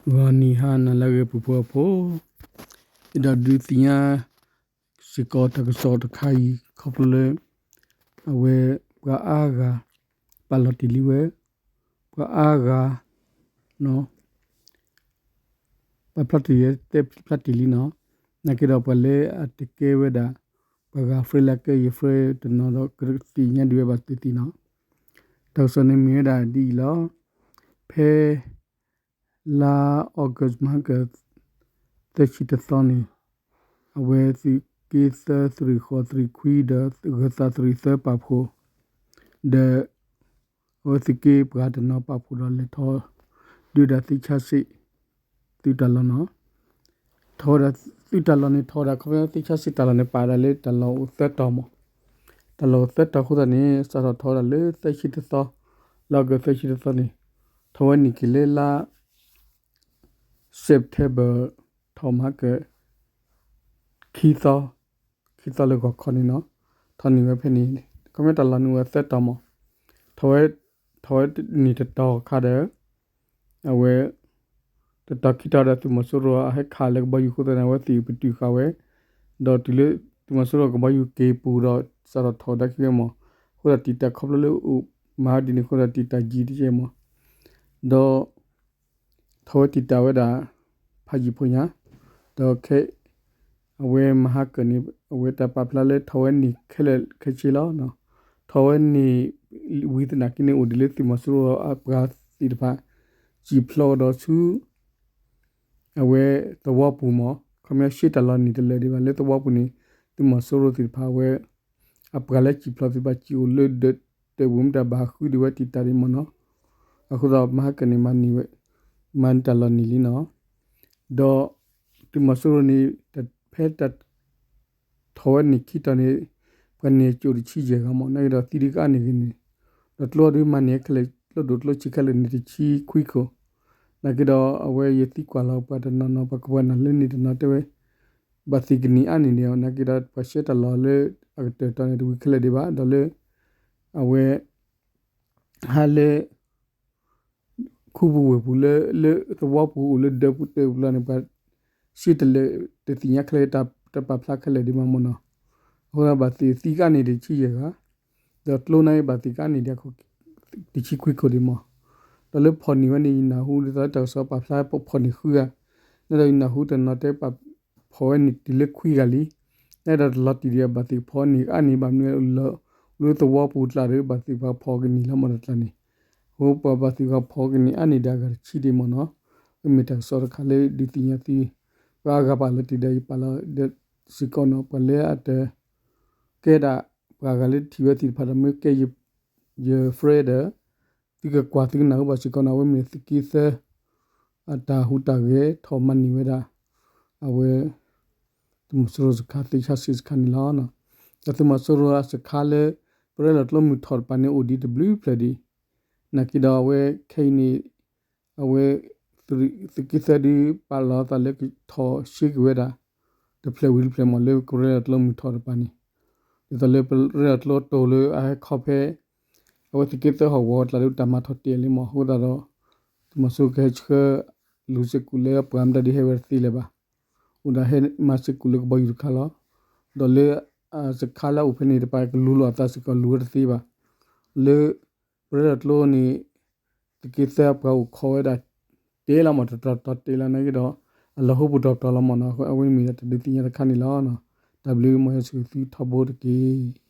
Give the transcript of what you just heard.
ဂီၤနံၤဟါနၤလၢအဂ့ၤ ပူဖိအဖိ, အဲၣ်ဒိးဒုးသ့ၣ်ညါစ့ၢ်ကီးတၢ်ကစီၣ်တခါအံၤ ခီဖျိလၢ အဝဲ ပှၤအါဂၤ ပာ်လီၤတ့ၢ်လံဝဲ, ပှၤအါဂၤ ပာ်ဖျါတ့ၢ် တဲဖျါတ့ၢ်လံနီၤ, နာ်က့ဒီးပှၤလၢအတကဲဝဲဒၣ် ပှၤဂၤ friend လၢအကဲယ friend တနီၤဒီး ကသ့ၣ်ညါဒံးဝဲဘၣ်သုသ့ၣ်နီၤ, တၢ်ကစီၣ်န့ၣ်မ့ၢ်ဝဲဒၣ်ဒ်အံၤလီၤ. ဖဲ လါ August မဟါက သၢဆံတသီန့ၣ် အဝဲသုးက့သၢ သုးရ့ၣ်ဃိး သုးရ့ၣ်ခွံ ဒီးဂၢၤသး သုးရ့ၣ်သၢ ပာ်ဖှိၣ် ဒီး အဝဲသုးက့ပှၤတနီၤပာ်ဖှိၣ်ဒီးလဲၤထီၣ် ဒုးဒၣ်သ့ၣ်ဆါစ့ၣ် သုးတၢ်လီၢ်နီၤ, ထီၣ်ဝဲဒၣ်သုးတၢ်လီၢ်န့ၣ် ထီၣ်ဝဲဒၣ် ခီဖျိသ့ၣ်ဆါစ့ၣ်တၢ်လီၢ်န့ၣ် ပာ်ဒၣ်လၢတၢ်လီၢ်အိၣ်သၢတီၤမး, တၢ်လီၢ်အိၣ်သၢတီၤအဃိသတးန့ၣ် စးထီၣ်ထီၣ်ဝဲဒၣ်လၢသၢဆံတသီ, လါအီကူးသၢဆံတသီန့ၣ် ထီၣ်ဝဲန့ၢ်က့ၤလၢလါ September ထီၣ်မးက ခံသီ, ခံသီလၢဂီၤခီန့ၣ်နီၤ, ထီၣ်န့ၢ်ဝဲဖဲန့ၣ်, ခီဖျိတၢ်လီၢ်န့ၣ်အိၣ်ဝဲသၢတီၤမး, ထီၣ်ဝဲ, ထီၣ်ဝဲန့ၢ်တတီၤအခါဒီး အဝဲ တတီၤခံတီၤဒီး သုးမီၤစိရိၤအဟဲခးလၢကဘီယူၤအဃိသတးန့ၣ် အဝဲသ့ၣ်ပတုာ်ဃာ်ဝဲ, ဒီးတုၤလၢ သုးမီၤစိရိၤကဘီယူၤက့ၤပူၤဒီး စးထီၣ်ထီၣ်ဝဲဒၣ်ခံဝဲမး, အဃိဒီးတံာ်တာ်ခီဖျိလၢအိၣ်မၤဒ်န့ၣ်အဃိဒီးတံာ်တာ်ယံာ်တကဲမး, ဒီး ထီၣ်ဝဲတံာ်တာ်ဝဲဒၣ် ဖးယံာ်ဖိညါ, ဒီးခဲ အဝဲမဟါကၢၢ်န့ၣ် အဝဲတၢ်ပာ်ဖျါလၢထီၣ်ဝဲန့ၢ်ခဲလၢာ်ခဲဆ့လီၤ. ထီၣ်ဝဲန့ၢ် ဝံၤသနာ်က့န့ၣ် အိၣ်ဒံးလၢသုးမီၤစိရိၤအပှၤသ့ၣ်တဖၣ် စံၣ်ဖျိးဒီးဆူ အဝဲသဝီပူၤမး, ခီဖျိရှဲတၢ်လီၢ်န့ၣ်တလၢာ်ဒံးဘၣ် လၢသဝီပူၤန့ၣ် သုးမီၤစိရိၤသ့ၣ်တဖၣ်အဝဲ အပှၤလၢစံၣ်ဖျိးသ့ၣ်တဖၣ် စံၣ်အိၣ်လၢဒၢးတၢၢ်ပူၤမ့ၢ်တၢ်ဘၣ်ဃုဒံးဝဲတံာ်တာ်ဒံးမးနီၤ, အဃိသတးမဟါကၢၢ်န့ၣ် မၤန့ၢ်ဝဲ မၤန့ၢ်တၢ်လီၢ်န့ၣ်လံနီၤ, ဒီး သုးမီၤစိရိၤန့ၣ် ဖဲတၢ် ထီၣ်ဝဲန့ၢ်ခံတီၤန့ၣ် ပှၤန့ၢ်ကၠိၣ်တဆံယဲၢ်ဂၤမး နာ်က့ဒီးသံဒုးကအါန့ၢ်ဂ့ၤန့ၣ်, ဒီးကျိဒုးမၤန့ၢ်ခဲလၢာ် ကျိဒိၣ်ကျိဆံးခဲလၢာ်န့ၣ်တဆံခွံခိၣ်, နာ်က့ဒီးအဝဲယသံကွၢ်လီၤပှၤတနီၤနီၤ ပှၤကပှၤနၢ်လၢန့ၣ်တနီၤတဲဝဲ ဘၣ်သ့ၣ်ကန့ၢ်အါန့ၢ်န့ၣ် နာ်က့ဒီးပှၤရှဲတၢ်လီၢ်လၢအကတၢၢ်တီၤန့ၣ် တဝံၤခဲလၢာ်ဒံးဘၣ် ဒီးလၢ အဝဲ ဟးလၢ ခူပူၤဝ့ၢ်ပူၤလၢ လၢသဝီပူၤအိၣ်လၢဒၢးပူၤတၢၢ်ပူၤလီၤန့ၣ် ပှၤ ရှဲတလၢာ်တသ့ၣ်ညါခဲလၢာ် တပာ်ဖျါခဲလၢာ်ဒံးမးမးနီၤ, အဃိဘၣ်သ့ၣ်သံကအါန့ၢ်တဆံယဲၢ်ဂၤ, ဒီးကျိန့ၣ်ဘၣ်သ့ၣ်ကအါန့ၢ်ဒံး တဆံခွံခိၣ်ဒံးမး, ဒီးလၢဖီၣ်န့ၢ်ဝဲန့ၣ် ယနၢ်ဟူဒ်သိးလၢတၢ်ကစီၣ်ပာ်ဖျါဖီၣ်န့ၢ်ဃုဂၤ, န့ၣ်ဒီးယနၢ်ဟူတနီၤတဲပာ်ဖီၣ်ဝဲန့ၣ်တုၤလၢခွံဂၤလံ, န့ၣ်ဒီးတလီၤတံၢ်ဒံးဘၣ်သ့ၣ်ဖီၣ်န့ၢ်အါန့ၢ်ဘၣ်မနုၤလၢသဝီပူၤကျါဒီး ဘၣ်သ့ၣ်ပှၤဖီၣ်ကန့ၢ်လီၤမးတကျါန့ၣ်, အဃိပှၤဘၣ်သ့ၣ်ပှၤဖီၣ်ကန့ၢ်အါန့ၢ်ဒံးအဂၤတဆံဒံးမးနီၤ, မ့ၢ်တၢ်ကစီၣ်တခါလၢဒုးသ့ၣ်ညါသု, ပှၤအါဂၤပာ်လီၤတံၢ်ဒီးယပာ်လီၤဒီးစ့ၢ်ကီးနီၤ ပှၤလၢအတ ကဲဒၣ် ပှၤဂၤလၢထံၣ်ဝဲသ့ၣ်တဖၣ်ဒီးမ့ၢ်ကဲ ယ friend ဒီး သုကကွၢ်သုကနၢ်ဟူဘၣ်စ့ၢ်ကီးနီၤ အဝဲမ့ၢ်သုးက့သၢ အတၢ်ဟူးတၢ်ဂဲၤထီၣ်မၤန့ၢ်ဝဲဒၣ် အဝဲ သုးမီၤစိရိၤစခါ သ့ၣ်ဆါစ့ၣ်စခါန့ၣ်လီၤ. ဒီးသုးမီၤစိရိၤအစခါလၢ ပရဲလီၤကျိမုၢ်ထီၣ်တပၤန့ၣ်အိၣ်ဒံးတဘျုးဖျၢၣ်ဒံး, နာ်က့ဒီးအဝဲခဲအံၤန့ၣ် အဝဲ သုးက့သၢဒုးပာ်လီၤသးလၢကထီၣ်ရှဲက့ၤဝဲဒၣ် တဖျၢၣ်ဝံၤတဖျၢၣ်မးလၢပရဲလီၤကျိမုၢ်ထီၣ်တပၤန့ၣ်, ဒ်သိးလၢပရဲလီၤကျိတိၤလၢအဟဲခီဖဲ အဝဲသုးက့သၢဟီၣ်ကဝီၤအကျါဒီးတၢ်မၤထီၣ်တဲာ်လံမး အဃိသတးဒီး သုးမီၤစိရိၤကဟဲဆှၢ လူၤစ့ၢ်ကီးလၢပှၤမတၤဒုးဟဲဝဲတသ့လၢၤဘၣ်, အိၣ်ဒၣ်ဟဲမၤစ့ၢ်ကီးလၢကဘီယူၤတခါလီၤ. ဒီးလၢ စခါလၢအအိၣ်ဖဲန့ၣ်တပၤကလူၤလိာ်အသးစ့ၢ်ကီးလူၤဝဲတသ့ဘၣ်, လၢ ပရဲလီၤကျိန့ၣ် သုးက့သၢပှၤအိၣ်ခိးဝဲဒၣ် တဲလီၤမးတတီၤတီၤတဲလီၤနာ်က့ဒီး အလီၢ်ဟိပတီၢ်ပတီၢ်လီၤမးနီၤ အဝဲမ့ၢ်ဒၣ်တၢ်ဒုးသ့ၣ်ညါတခါန့ၣ်လီၤ. တၢ်ဘျုးမ်ယွၤဆိၣ်ဂ့ၤသုထီဘိတက့ၢ်.